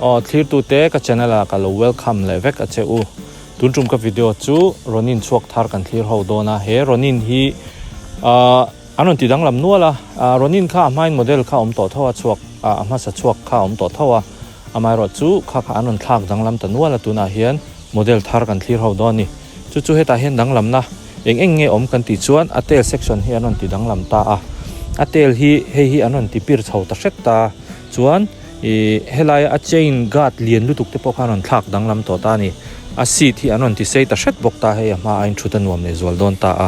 Aw thlirtute ka channel ah ka lo welcome leh vek a che u. Tun tum ka video chu Ronin chhuak thar kan thlir ho dawn a, he Ronin hi ahh an rawn ti danglam nual a, ahh Ronin kha a hmain model kha a awm tawh tho a chhuak ah a hmasa chhuak kha a awm tawh tho a, amaherawh chu kha kha an rawn thlak danglam ta nual a tunah hian model thar kan thlir ho dawn a ni. Chu chu hetah hian danglamna eng eng nge awm kan tih chuan a tail section hi an rawn ti danglam ta a, a tail hi hei hi an rawn ti pir chho ta hret ta chuan ih helaia a chain guard lian lutuk te pawh kha an rawn thlak danglam tawh ta a ni. A seat hi an rawn ti sei ta hret bawk ta hei a hma a inthut a nuam leh zual dawn ta a,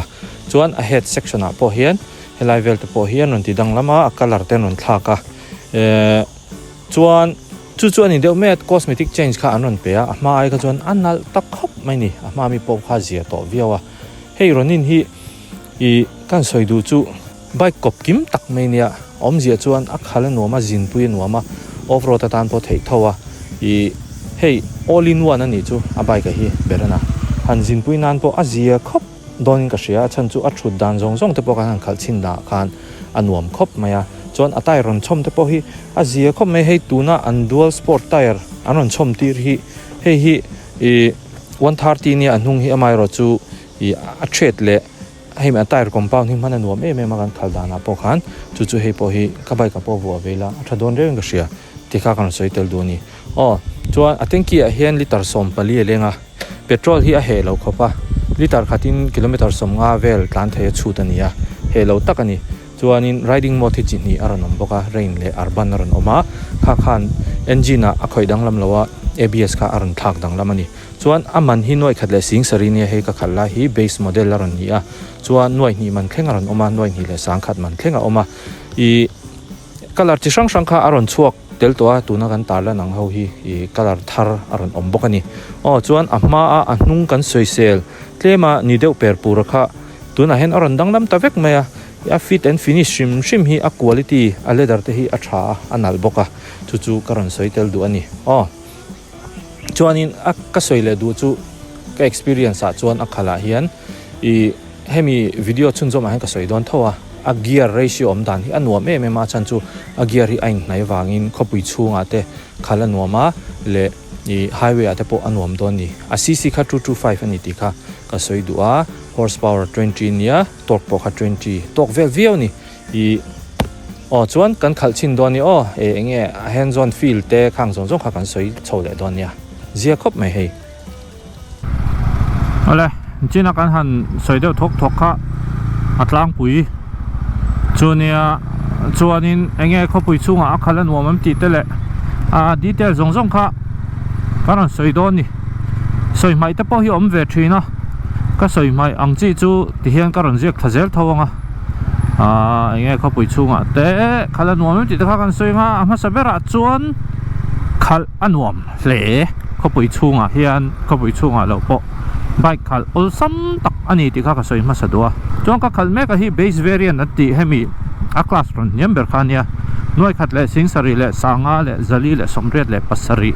chuan a head section ah pawh hian helai vel te pawh hi an rawn ti danglam a, a colour te an rawn thlak a ehh. Chuan chu chu a ni deuh mai a, cosmetic change kha an rawn pe a, a hma ai kha chuan a nalh tak khawp mai ni, a hma mi pawh kha zia tawh viau a. Hei Ronin hi ih kan sawi duh chu bike kawp kim tak mai nia, awmzia chuan a khal a nuam a, zinpui a nuam a, off road atan pawh theih tho a, ih hei all in one a nih chu a bike a hi ber a na, han zinpui nan pawh a zia khawp dawnin ka hria, a chhan chu a thut dan zawng zawng te pawh khan han khalh chhin dah khan a nuam khawp mai a, chuan a tyre rawn chhawm te pawh hi a zia khawp mai, hei tuna an dual sport tyre an rawn chhawm tir hi hei hi ih 130 nia a hnung hi amaherawh chu ih a thret leh hei a tyre compound hi hman a nuam em em a kan khalh danah pawh khan chu chu hei pawh hi ka bike ah pawh vuah ve ila a tha dawn reuhin ka hria tikha ka rawn sawi tel duh a ni aw chuan a tanky ah hian litre 14 a leng a. Petrol hi a heh lo khawp a, litre khatin kilometre 50 vel tlan thei a chhut a ni a, heh lo tak a ni. Chuanin riding mode hi chi hnih a rawn awm bawk a, rain leh urban a rawn awm a, kha khan engine ah a khawih danglam lo a, ABS kha a rawn thlak danglam a ni. Chuan a man hi nuaih khat leh sing sarih nia hei ka khalh lai hi base model a rawn ni a, chuan nuaih hnih man thleng a rawn awm a, nuaih hnih leh sang khat man thleng a awm a, ih colour chi hrang hrang kha a rawn chhuak. Tel tawh a tuna kan tarlan ang ho hi ih colour thar a rawn awm bawk a ni. Aw chuan a hma a a hnung kan sawisel tlem a ni deuh per pur kha tunah hian a rawn danglam ta vek mai a, a fit and finish hrim hrim hi a quality a leather te hi a tha a a nalh bawk a chu chu ka rawn sawi tel duh a ni. Aw chuanin a ka sawi leh duh chu ka experience ah chuan a khalh ah hian ih Hemi video chhunzawmah hian ka sawi dawn tho a, a gear ratio awm dan hi a nuam em em a, a chhan chu a gear hi a inhnai vangin khawpui chhungah te khal a nuam a leh ih highway ah te pawh a nuam dawn a ni. A cc kha 225 a ni tih kha ka sawi duh a, horse power 20 nia torque pawh kha 20 tawk vel viau a ni. Ih aw chuan kan khalh chhin dawn a ni aw, e enge a hands on feel te khang zawng zawng kha kan sawi chho leh dawn nia, zia khawp mai hei. Awle china kan han sawi deuh thawk thawk kha a tlangpui chu nia chuanin eng nge khawpui chhungah a khalh a nuam an tih te leh a detail zawng zawng kha kan rawn sawi dawn a ni sawi hmaih te pawh hi a awm ve thin a ka sawi hmaih ang chi chu tihian ka rawn ziak thla zel tho ang a ahh eng nge khawpui chhungah te khalh a nuam em tih te kha kan sawi ang a a hmasa berah chuan khalh a nuam. hle. Khawpui chhungah hian khawpui chhungah loh pawh bike khalh awlsam tak a ni tih kha ka sawi hmasa duh a. Chuan ka khalh mek a hi base variant an tih hemi a class rawn hniam ber kha a nia. Nuai khat leh sing sarih leh sanga leh zali leh sawmriat leh pasarih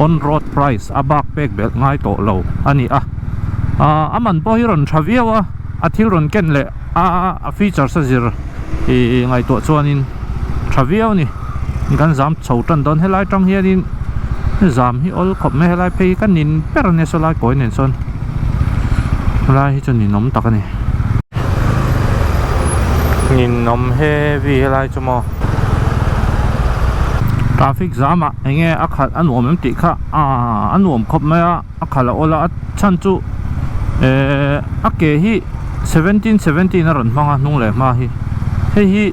on road price a bak pek belh ngai tawh lo a ni a. Aaa a man pawh hi rawn tha viau a, a thil rawn ken leh a a features a zir ih ngaihtuah chuanin tha viau a ni. Kan zam chho tan dawn helai tang hianin zam hi awl khawp mai helai phei hi ka nin ber ania saw lai kawi nen sawn helai hi chu ninawm tak a ni. Ninawm heavy helai chu maw traffic zam ah enge a khalh a nuam em tih kha aaa a nuam khawp mai a a khalh a awl a a chhan chu ehh a ke hi 1717 a rawn hmang a hnung leh hma hi hei hi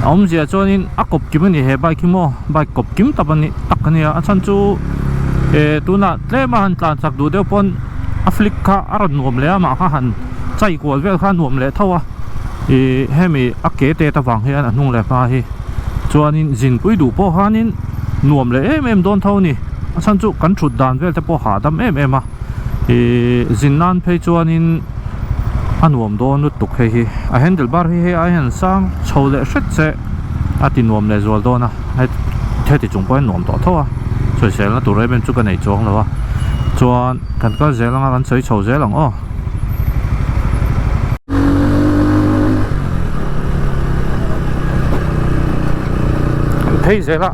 a awmzia chuanin a kawp kim a ni he bike hi maw bike kawp kim tak a ni tak a nia a chhan chu ehh tunah tlem a han tlan chak duh deuh pawn a flick kha a rawn nuam leh a amah kha han chai kual vel kha a nuam leh tho a ih hemi a ke tet avang hian a hnung leh hma hi chuanin zinpui duh pawh khanin nuam leh em em dawn tho a ni a chhan chu kan thut dan vel te pawh hahdam em em a ih zin nan phei chuanin a nuam dawn lutuk hei hi a handle bar hi hei ai hian sang chho leh hret che a ti nuam leh zual dawn a heti chung pawh hian nuam tawh tho a sawisel na tur em em chu ka nei chuang lo a chuan kan kal zel anga kan sawi chho zel ang aw. Phei zel a.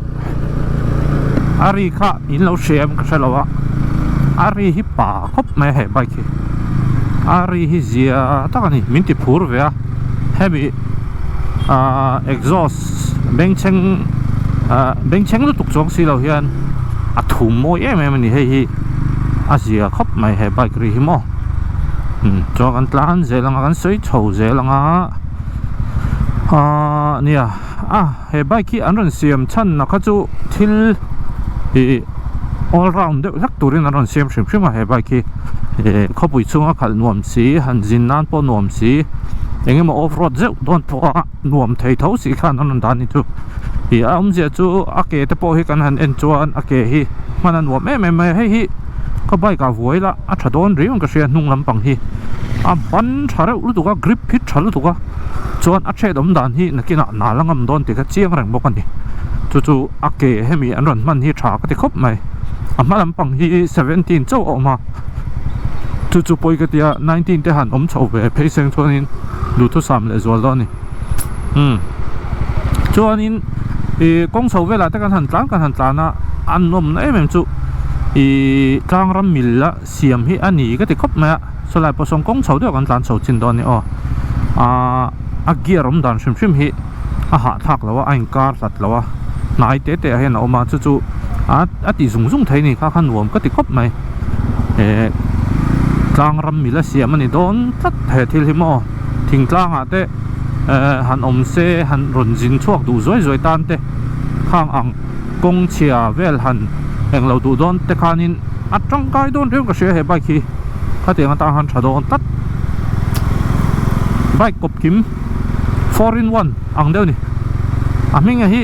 A ri kha in lo hria em ka hre lo a, a ri hi pa khawp mai a he bike hi. A ri hi zia tak a ni, min ti phur ve a, hemi ahh exhaust bengchheng ahh bengchheng lutuk chuang si lo hian a thum mawi em em a ni hei hi a zia khawp mai he bike ri hi maw umm chuan kan tlan zel ang a kan sawi chho zel ang a ahh nia a he bike hi an rawn siam chhan na kha chu thil ih all round deuh hlek turin an rawn siam hrim hrim a he bike hi ih khawpui chhunga khalh nuam si han zin nan pawh nuam si eng emaw off road zeuh dawn pawh a nuam thei tho si khan an rawn dah a ni chu ih a awmzia chu a ke te pawh hi kan han en chuan a ke hi hman a nuam em em mai a hei hi ka bike ah vuai la a tha dawn riau in ka hria hnung lampang hi a ban tha reuh lutuk a grip hi tha lutuk a chuan a thret awm dan hi nakinah nal a ngam dawn tih kha chiang reng bawk a ni chu chu a ke hemi an rawn hman hi tha ka ti khawp mai a hma lampang hi seventeen chauh a awm a chu chu pawi ka tia nineteen te han awm chho ve phei seng chuanin duhthusam leh zual dawn a ni umm chuanin ih kawng chho velah te kan han tlan kan han tlan a a nawmna em em chu ih tlang ram mil a siam hi a ni ka ti khawp mai a sawlai pawh sawn kawng chho deuh kan tlan chho chin dawn a ni aw ahh a gear awm dan hrim hrim hi a hahthlak lo a a inkar hlat lo a hnai te te ah hian a awm a chu chu a a ti zung zung thei a ni kha kha nuam ka ti khawp mai eh tlang ram mil a siam a ni dawn tlat he thil hi maw thingtlang ah te eh han awm se han rawn zin chhuak duh zuai zuai tan te khang ang kawng chhia vel han englo duh dawn te khanin a tangkai dawn riau ka hria he bike hi khatiang atang khan tha dawn tlat bike kawp kim 4 in 1 ang deuh ni a hming hi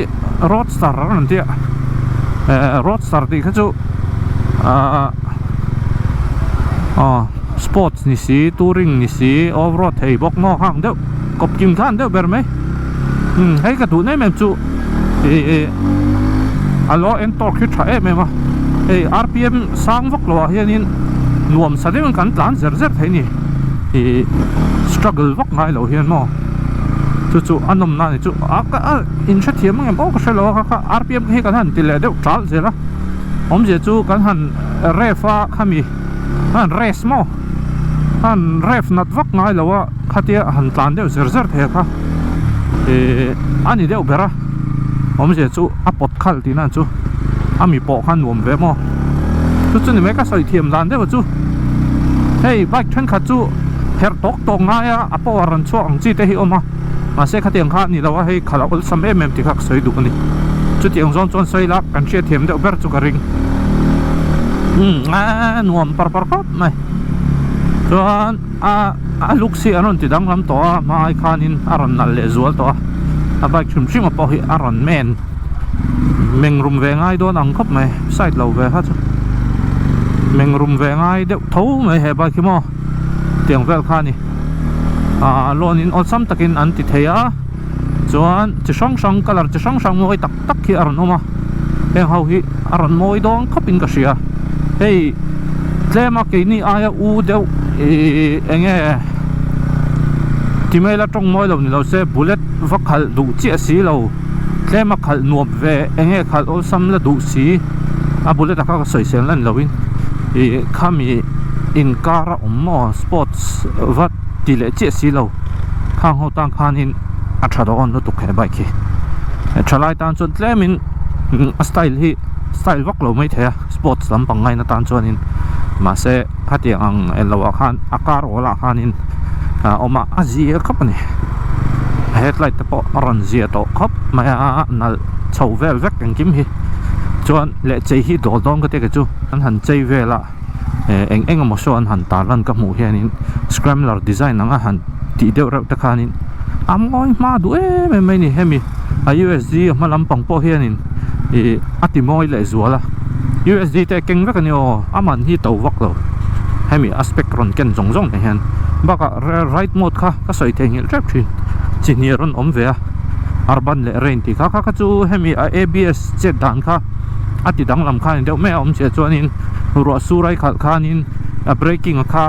roadster an rawn tia eh roadster tih kha chu ah aw sports ni si touring ni si off road thei bawk maw kha ang deuh kawp kim kha ang deuh ber mai umm hei ka duh em em chu ih a lo en tawk hi tha em em a hei rpm sang vak lo ah hianin nuam sa deuhin kan tlan zer zer thei a ni ih struggle vak ngai lo hian maw chu chu a nawm na a ni chu a ka a in hrethiam ang em aw ka hre lo a kha kha rpm hi kan han ti leh deuh tal zel a awmzia chu kan han ref a khami han race maw han ref nat vak ngai lo a khatia han tlan deuh zer zer thei a kha ih a ni deuh ber a awmzia chu a pawt khal tihna chu a mi pawh kha nuam ve maw chu chu ni mai ka sawi thiam dan deuh chu hei bike thenkhat chu herh tawk tawk ngai a a power an chhuak ang chi te hi awm a mahse khatiang kha a ni lo a hei khalh a awlsam em em tih kha ka sawi duh a ni chutiang zawng chuan sawi la kan hriatthiam deuh ber chu ka ring umm a nuam par par khawp mai chuan a a luk si an rawn ti danglam tawh a hmai khanin a rawn nalh leh zual tawh a a bike hrim hrim a pawh hi a rawn men meng rum ve ngai dawn ang khawp mai side lo ve kha chu meng rum ve ngai deuh tho mai he bike hi maw tiang vel kha a ni ah loan in awlsam takin an ti thei a chuan chi hrang hrang colour chi hrang hrang mawi tak tak hi a rawn awm a heng ho hi a rawn mawi dawn khawp in ka hria hei tlem a keini aia u deuh ihh eng nge ti mai la tawng mawi lo ni lo se bullet va khalh duh chiah si lo tlem a khalh nuam ve eng nge khalh awlsam la duh si a bullet a kha ka sawisel na ni lo in ih khami inkar a awm maw sports va ti leh chiah si lo khang ho tan khanin a tha dawn lutuk he bike hi thalai tan chuan tlemin a style hi style vak lo mai thei a sports lampang ngaina tan chuanin mahse khatiang ang eng loh ah khan a car awl ah khanin a awm a a zia khawp a ni headlight te pawh a rawn zia tawh khawp mai a nalh chho vel vek engkim hi chuan leh chei hi dawl dawn ka ti kei chu an han chei vel a. eh eng eng emaw saw an han tar lan ka hmuh hianin scrambler design anga han tih deuh reuh te khanin a mawi hma duh em em mai a ni hemi a U_S_G a hma lampang pawh hianin ih a ti mawi leh zual a U_S_G te a keng vek a ni aw a man hi to vak lo hemi a spec rawn ken zawng zawng te hian bakah ride mode kha ka sawi thei nghilh tep thin chi hnih a rawn awm ve a urban leh rain tih kha kha kha chu hemi a A_B_S chet dan kha a ti danglam kha a ni deuh mai a awm chiah chuanin ruah sur ai khalh khanin a braking a kha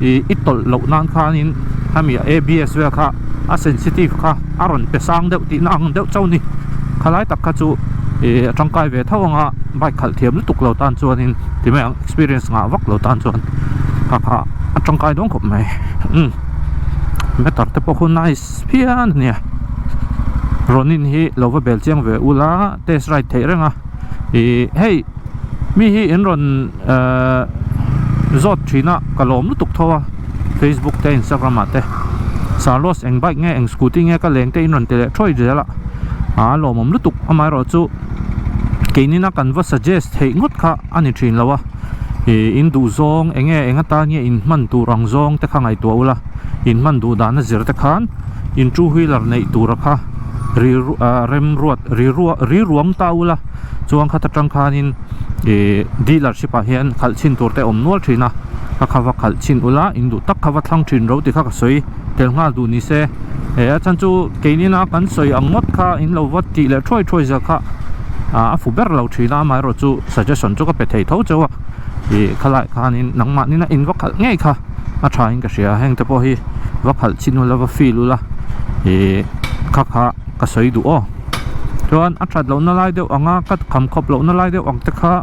ih i tawlh loh nan khanin hemi a abs vel kha a sensitive kha a rawn pe sang deuh tihna ang deuh chauh a ni khalai tak kha chu ih a tangkai ve tho ang a bike khalh thiam lutuk lo tan chuanin ti mai ang experience ngah vak lo tan chuan kha kha a tangkai dawn khawp mai umm meter te pawh khu nice phian a nia Ronin hi lo va bel chiang ve ula test ride theih reng a ih hei mi hi in rawn ehh zawt thin a ka lawm lutuk tho a Facebook te Instagram ah te Sarlos eng bike nge eng scooty nge ka leng te in rawn ti leh thuai zel a a lawmawm lutuk amaherawhchu keinin a kan va suggest theih ngawt kha a ni thin lo a ih in duh zawng eng nge eng atan nge in hman tur ang zawng te kha ngaihtuah ula in hman duh dan a zir te khan in two wheeler neih tura kha ri ah remruat riruang ta ula chuan khat atang khanin ih dealership ah hian khalh chhin tur te a awm nual thin a ka kha va khalh chhin ula in duh tak kha va thlang thin ro tih kha ka sawi tel nghal duh ni se he a chhan chu keinin a kan sawi ang ngawt kha in lo va tih leh thuai thuai zia kha ah a fu ber lo thin a amaherawh chu suggestion chu ka pe thei tho chauh a ih khalai khanin nangmahni in va khalh ngei kha a tha in ka hria heng te pawh hi va khalh chhin ula va feel ula ih kha kha ka sawi duh aw. Chuan a that lohna lai deuh anga ka kham khawp lohna lai deuh ang te kha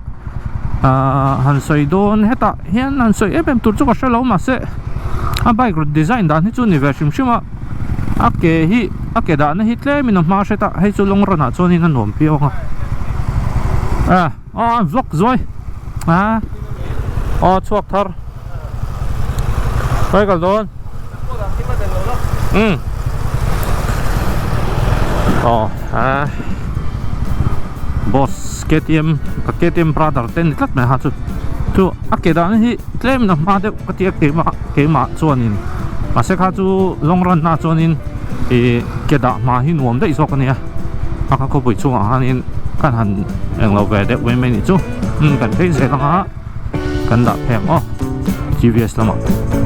ahh han sawi dawn hetah hian han sawi em em tur chu ka hre lo mahse a bike rawn design dan hi chu ni ve hrim hrim a a ke hi a ke dahna hi tlemin a hma hret a hei chu lawng rawnah chuanin a nuam piau ang a aw a vlog zuai a aw chhuak thar Khawi kal dawn umm aw a boss ktm ka ktm brother te ni tlat mai ha chu chu a ke dan hi tlem in a hma deuh ka tia keimah keimah chuanin mahse kha chu long run na chuanin ih ke dah hma hi nuam daih zawk ania a kha khawpui chhungah khanin kan han englo ve deuh mai mai ni chu umm kan phei zel ang a. Kan dah phei ang aw TVS lamah.